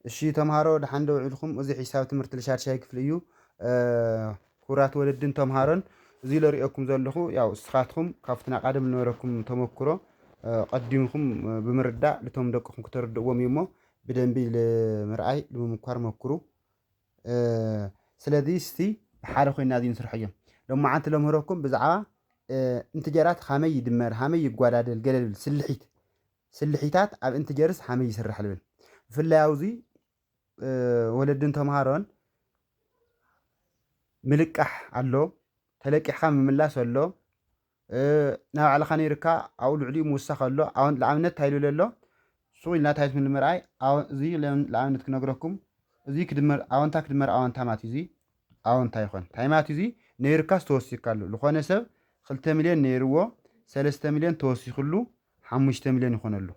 እሺ ተምሃሮ፣ ደሓን ዶ ውዒልኩም? እዚ ሒሳብ ትምህርቲ ሻድሻይ ክፍሊ እዩ። ክቡራት ወለድን ተምሃሮን፣ እዚ ለሪኦኩም ዘለኹ፣ ያው እስኻትኩም ካብቲ ናይ ቀደም ዝነበረኩም ተመክሮ ቀዲምኩም ብምርዳእ ልቶም ደቅኹም ክተረድእዎም እዩ እሞ፣ ብደንቢ ልምርኣይ ልምምኳር መክሩ። ስለዚ እስቲ ብሓደ ኮይና እዚ ንስርሐዮም። ሎማዓንቲ ለምህረኩም ብዛዕባ እንትጀራት ሃመይ ይድመር፣ ሃመይ ይጓዳደል፣ ገለ ልብል ስልሒት ስልሒታት ኣብ እንትጀርስ ሃመይ ይስራሕ ልብል። ብፍላይ ኣብዚ ወለድን ተምሃሮን ምልቃሕ ኣሎ፣ ተለቂሕካ ምምላስ ኣሎ፣ ናብ ባዕልኻ ነይርካ ኣብኡ ልዕሊኡ ምውሳኽ ኣሎ። ንኣብነት እንታይ ልብል ኣሎ? ሱቕ ኢልና እንታይ ትብል ምርኣይ፣ እዚ ንኣብነት ክነግረኩም፣ እዚ ክድመር ኣወንታ ክድመር ኣወንታ ማለት እዩ። እዚ ኣወንታ ይኾን እንታይ ማለት እዩ? እዚ ነይርካስ ተወሲካ ኣሎ። ዝኾነ ሰብ ክልተ ሚልዮን ነይርዎ፣ ሰለስተ ሚልዮን ተወሲኽሉ፣ ሓሙሽተ ሚልዮን ይኾነሉ።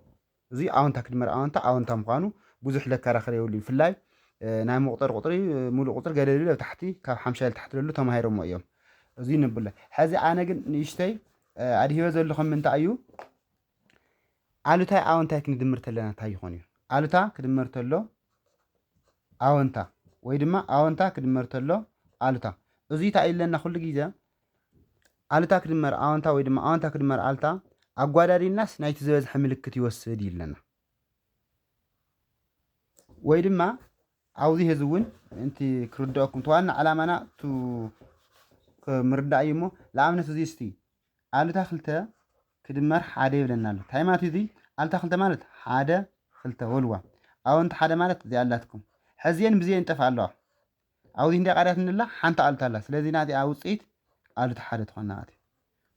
እዚ ኣወንታ ክድመር ኣወንታ ኣወንታ ምዃኑ ብዙሕ ለከራኸር የብሉ። ብፍላይ ናይ መቁጠር ቁጥሪ፣ ሙሉእ ቁጥሪ ገለ ልብል ኣብ ታሕቲ ካብ ሓምሻይ ልታሕቲ ለሉ ተማሂሮሞ እዮም። እዚ ንብለ። ሕዚ ኣነ ግን ንእሽተይ ኣድሂበ ዘለኹም ምንታይ እዩ? ኣሉታይ ኣወንታይ ክንድምር ተለና እንታይ ይኾን እዩ? ኣሉታ ክድመር ተሎ ኣወንታ ወይ ድማ ኣወንታ ክድመር ተሎ ኣሉታ። እዚ እንታይ ኣለና ኩሉ ግዜ ኣሉታ ክድመር ኣወንታ ወይ ድማ ኣወንታ ክድመር ኣሉታ ኣጓዳዲልናስ ናይቲ ዝበዝሐ ምልክት ይወስድ ይለና። ወይ ድማ ኣብዚ ህዚ እውን ምእንቲ ክርድአኩም እቲ ዋና ዕላማና ቱ ክምርዳእ እዩ እሞ ንኣብነት እዚ እስቲ ኣሉታ ክልተ ክድመር ሓደ ይብለና ኣሎ። እንታይ ማለት እዩ እዚ? ኣሉታ ክልተ ማለት ሓደ ክልተ ወልዋ ኣወንታ ሓደ ማለት እዚኣ ኣላትኩም ሕዝየን ብዝየን ይጠፍኣ ኣለዋ። ኣብዚ እንደ ቃርያት እንላ ሓንቲ ኣሉታ ኣላ። ስለዚ ናዚኣ ውፅኢት ኣሉታ ሓደ ትኾን ማለት እዩ።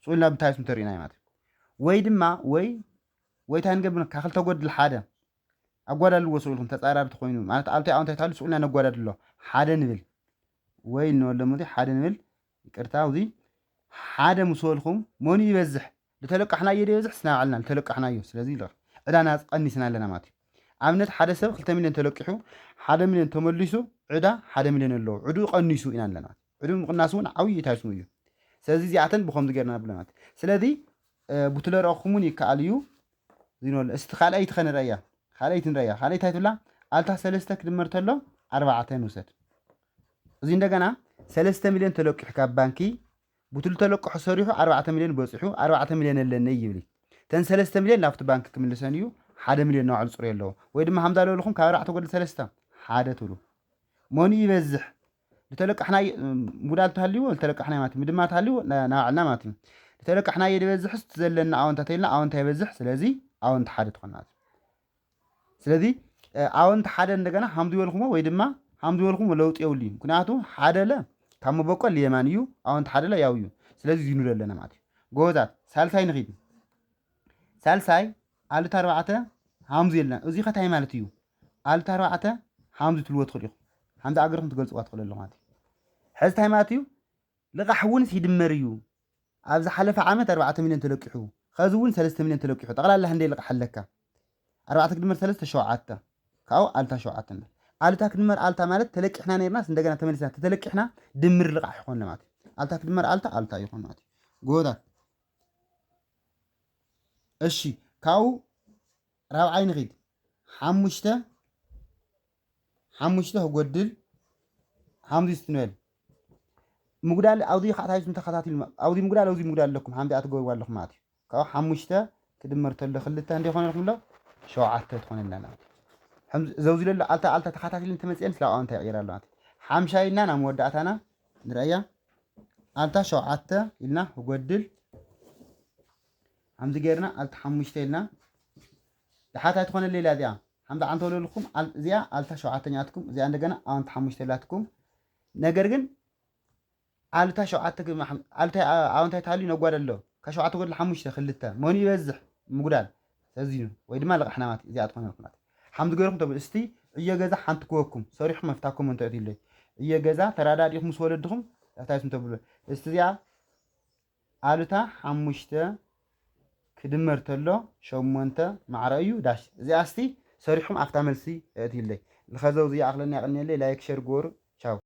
ስኡልና ብታይ ስም ተሪእና ማለት እዩ። ወይ ድማ ወይ ወይታ ንገብር ካብ ክልተ ጎድል ሓደ ኣጓዳድልዎ ስኡልኩም ተፃራሪ ተኮይኑ ማለት ኣሉታ ኣወንታ ይታሉ ስኡልና ነጓዳድሎ ሓደ ንብል ወይ እንበሎም እዚ ሓደ ንብል ይቅርታ እዚ ሓደ ምስ በልኩም መኑ ይበዝሕ ልተለቃሕናዮ ዶ ይበዝሕ ስና ባዕልና ልተለቃሕናዮ ስለዚ ይልቕ ዕዳና ቀኒስና ኣለና ማለት እዩ። ኣብነት ሓደ ሰብ ክልተ ሚልዮን ተለቂሑ ሓደ ሚልዮን ተመሊሱ ዕዳ ሓደ ሚልዮን ኣለዎ ዕድኡ ቀኒሱ ኢና ኣለና። ዕድኡ ምቕናስ እውን ዓብዪ እታይስሙ እዩ። ስለዚ እዚኣተን ብኸምዚ ገርና ብለናት ስለዚ ቡትለረኹም እውን ይከኣል እዩ። ዝኖል እስቲ ካልኣይቲ ከንረያ ካልኣይቲ ንረያ ካልኣይቲ ኣይትብላ ኣልታ ሰለስተ ክድመር ተሎ ኣርባዕተ ንውሰድ። እዚ እንደገና ሰለስተ ሚልዮን ተለቂሑ ካብ ባንኪ ቡትሉ ተለቅሑ ሰሪሑ ኣርባዕተ ሚልዮን በፂሑ ኣርባዕተ ሚልዮን ኣለኒ ይብል። ተን ሰለስተ ሚልዮን ናብቲ ባንኪ ክምልሰን እዩ። ሓደ ሚልዮን ናባዕሉ ፅሩ ኣለዎ ወይ ድማ ሃምዛ ለበልኹም ካብ ኣርባዕተ ጎድል ሰለስተ ሓደ ትብሉ መኑ ይበዝሕ ልተለቃሕናይ ሙዳል ተሃልዎ ልተለቃሕናይ ማለት ምድማር ተሃልዎ ናባዕልና ማለት እዩ። ልተለቃሕናዮ ዝበዝሕ ዘለና ኣወንታ ተልና ኣወንታ ይበዝሕ ስለዚ ኣወንታ ሓደ ትኾን ማለት እዩ። ስለዚ ኣወንታ ሓደ እንደገና ሃምዚ በልኩሞ ወይ ድማ ሃምዚ በልኩሞ ለውጢ የብሉ እዩ ምክንያቱ ሓደ ለ ካብ መበቆል የማን እዩ። ኣወንታ ሓደ ለ ያው እዩ። ስለዚ ዝኑ ዘለና ማለት እዩ። ጎበዛት ሳልሳይ ንኺድ ሳልሳይ ኣሉታ ኣርባዕተ ሃምዚ የልና እዚ ኸታይ ማለት እዩ። ኣሉታ ኣርባዕተ ሃምዚ ትልዎ ትኽእል ኢኹም። ሃምዚ ኣገርኩም ትገልፅዋ ትኽእል ኣለኹ ማለት እዩ። ሕዚ ታይ ማለት እዩ? ልቓሕ እውን ይድመር እዩ። ኣብ ዝሓለፈ ዓመት ኣርባዕተ ሚልዮን ተለቂሑ ኸዚ እውን ሰለስተ ሚልዮን ተለቂሑ ጠቕላላ ህንደይ ልቓሕ ኣለካ? ኣርባዕተ ክድመር ሰለስተ ሸውዓተ ካብኡ ኣልታ ሸውዓተ ኣልታ ክድመር ኣልታ ማለት ተለቂሕና ነርናስ እንደገና ተመሊስና ተተለቂሕና ድምር ልቓሕ ይኾን ማለት እዩ። ኣልታ ክድመር ኣልታ ኣልታ ይኾን ማለት እዩ። ጎታት እሺ ካብኡ ራብዓይ ንኺድ ሓሙሽተ ሓሙሽተ ክጎድል ሓምዚ ስትንበል ምጉዳል ኣብዚ ከዓ ታይስም ተኸታቲል ኣብዚ ምጉዳል ኣብዚ ምጉዳል ኣለኩም ሓምዚ ኣትገብርዋ ኣለኩም ማለት እዩ። ካብ ሓሙሽተ ክድመር ተሎ ክልተ እንደ ይኾነልኩም ኣሎ ሸውዓተ ትኾነልና ማለት እዩ። ዘውዚ ለሎ ኣልታ ኣልታ ተኸታቲልን ተመፅአን ስለ ኣንታ ይቕይር ኣሎ ማለት ሓምሻይ ኢልና ናብ መወዳእታና ንረእያ ኣልታ ሸውዓተ ኢልና ክጎድል ሓምዚ ገይርና ኣልታ ሓሙሽተ ኢልና ድሓታ ትኾነ ሌላ እዚኣ ሓምዚ ዓንተ ወለልኩም እዚኣ ኣልታ ሸውዓተኛትኩም እዚኣ እንደገና ኣንታ ሓሙሽተ ላትኩም ነገር ግን ኣልታ ሸውዓተ ኣንታይ ተሃልዩ ነጓድ ኣሎ ካብ ሸውዓተ ጎድል ሓሙሽተ ክልተ መኑ ይበዝሕ ምጉዳል ተዚኑ ወይ ድማ ልቕሕ ናማት እዚኣ ትኾነ ኩናት ሓምዚ ገይርኩም ተብሉ እስቲ ዕዮ ገዛ ሓንቲ ክወኩም ሰሪሕኩም መፍታኩም እንተ እትይለይ ዕዮ ገዛ ተራዳዲኹም ምስ ወለድኹም ዳፍታይኩም ተብሉ እስቲ እዚኣ ኣሉታ ሓሙሽተ ክድመር ተሎ ሸሞንተ ማዕረ እዩ ዳሽ እዚኣ እስቲ ሰሪሕኩም ኣብታ መልሲ እትይለይ ንኸዘው ዝይኣኽለኒ ያቕንየለይ ላይክ ሸር ግበሩ።